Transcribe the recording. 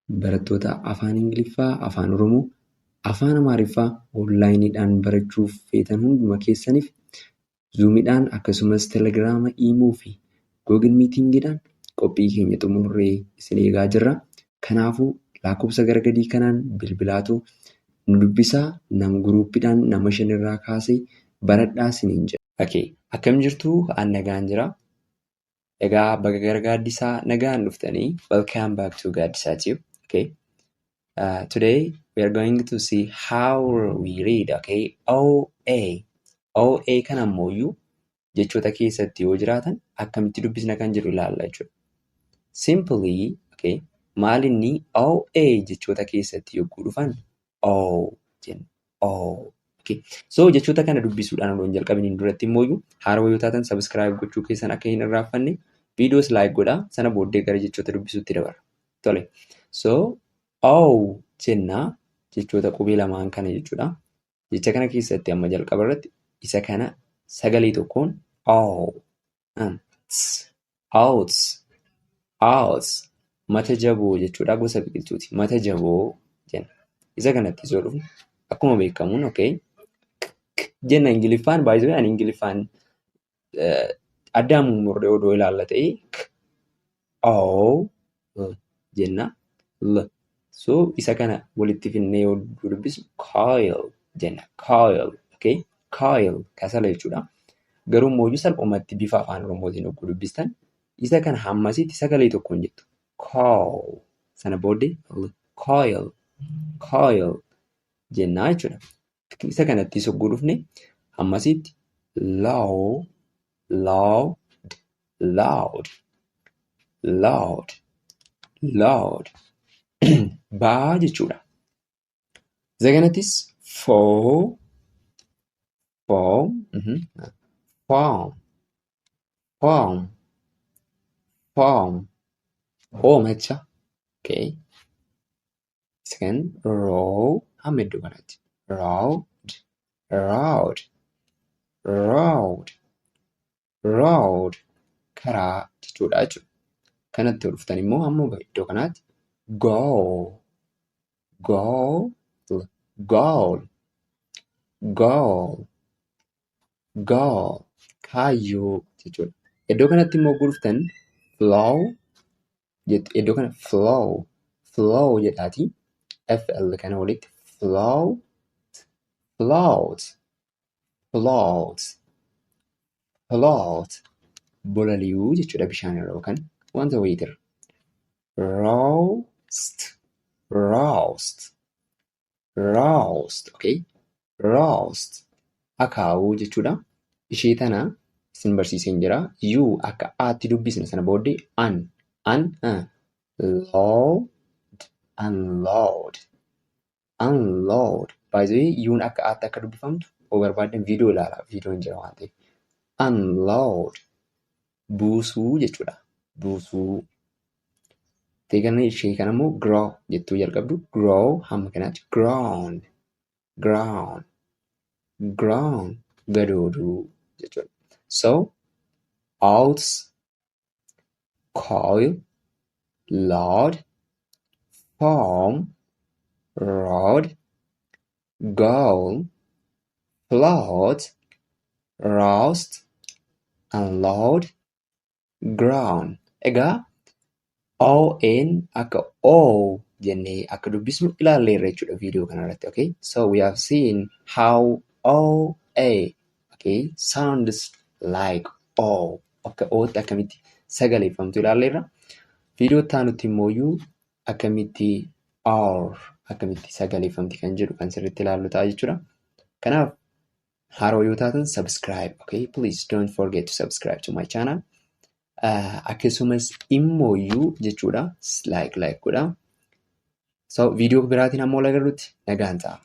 Barattoota Afaan Ingiliffaa, Afaan Oromoo, Afaan Amaariffaa onlaayiniidhaan barachuuf feetan hunduma keessaniif Zuumiidhaan akkasumas Telegiraama, Iimoo fi Google Meetingiidhaan qophii keenya xumurree isin eegaa jirra. Kanaafuu lakkoofsa gara gadii kanaan bilbilaatu nu dubbisaa, nama guruuppiidhaan nama shanirraa kaasee baradhaa isiniin jedha. Okay. Akkam jirtu? An nagaan jira. Egaa baga gara Gaaddisaa nagaan dhuftanii. Welcome back to Gaaddisaa Tube. Okay. Today we are going to see how we read, okay, O A. O A kana ammoo jechoota keessatti yoo jiraatan akkamitti dubbisna kan jedhu ilaalla jechuudha. Simply, okay, maal inni O A jechoota keessatti yogguu dhufan O jenna. O. Okay. So jechoota kana dubbisuudhaan odoo hin jalqabiniin duratti immoo haarawaa yoo taatan subscribe gochuu keessan akka hin irraanfanne, viidiyoos like godhaa, sana booddee gara jechoota dubbisuutti dabarra. Tole. So O jennaa jechoota qubee lamaan kana jechuudha. Jecha kana keessatti amma jalqaba irratti isa kana sagalee tokkoon O. Ts, outs, outs, mata jaboo jechuudha, gosa biqiltuuti. Mata jaboo jenna. Isa kanatti yoo dhufnu akkuma beekamuun, okay, jenna Ingiliffaan baay'ee ani Ingiliffaan addaan mummurree odoo ilaalla ta'ee k o l jenna l. So isa kana walitti finnee yoo dubbisnu coil jenna, coil, okay, coil kasala jechuudha. Garuu immoo salphumatti bifa Afaan Oromootiin yogguu dubbistan isa kana hammasitti sagalee tokkoon jettu. Coil sana booddee l, coil, coil jennaa jechuudha. Isa kanatti yogguu dhufne hammasitti low, loud, loud, loud, loud, baa jechuudha. Isa kanattis foo, foam, foam, foam, foam, hoomacha. Okay. Isa kan row hamma iddoo kanatti. Road, road, road, road, karaa jechuudha jechuudha. Kanatti yoo dhuftan immoo hamma iddoo kanaatti go, go, goal, goal, goal, kaayyoo jechuudha. Iddoo kanatti immoo yogguu dhuftan flow jettu. Iddoo kana flow, flow jedhaati. FL kana walitti flow, float, float, float, bolali'uu jechuudha, bishaan irra yookaan wanta wayiitirra. Roast, roast, roast, okay, roast, akaawuu jechuudha. Ishee tana isin barsiiseen jira. U akka aatti dubbisna, sana booddee an, an, load, unload, unload. By the way, U'n akka aatti akka dubbifamtu yoo barbaaddan viidiyoo ilaalaa, viidiyoon jira waan ta'eef. Unload, buusuu jechuudha. Buusuu. Teeganna ishee kana immoo grow jettuu jalqabdu, grow hamma kanaatti, grown, grown, grown, gadooduu jechuudha. So outs, coil, load, foam, road, goal, float, roast, unload, ground. Egaa ON akka O jennee akka dubbisnu ilaalleerra jechuudha viidiyoo kanarratti. Okay? So we have seen how O A, okay, sounds like O. Akka O'tti akkamitti sagaleeffamtu ilaalleerra. Viidiyoo itti aanutti immoo akkamitti R akkamitti sagaleeffamti kan jedhu kan sirriitti ilaallu ta'a jechuudha. Kanaaf haaraa yoo taatan subscribe, okay? Please don't forget to subscribe to my channel. Akkasumas immooyyuu jechuudha like like godha. So viidiyoo biraatiin hamma wal agarrutti nagaan ta'a.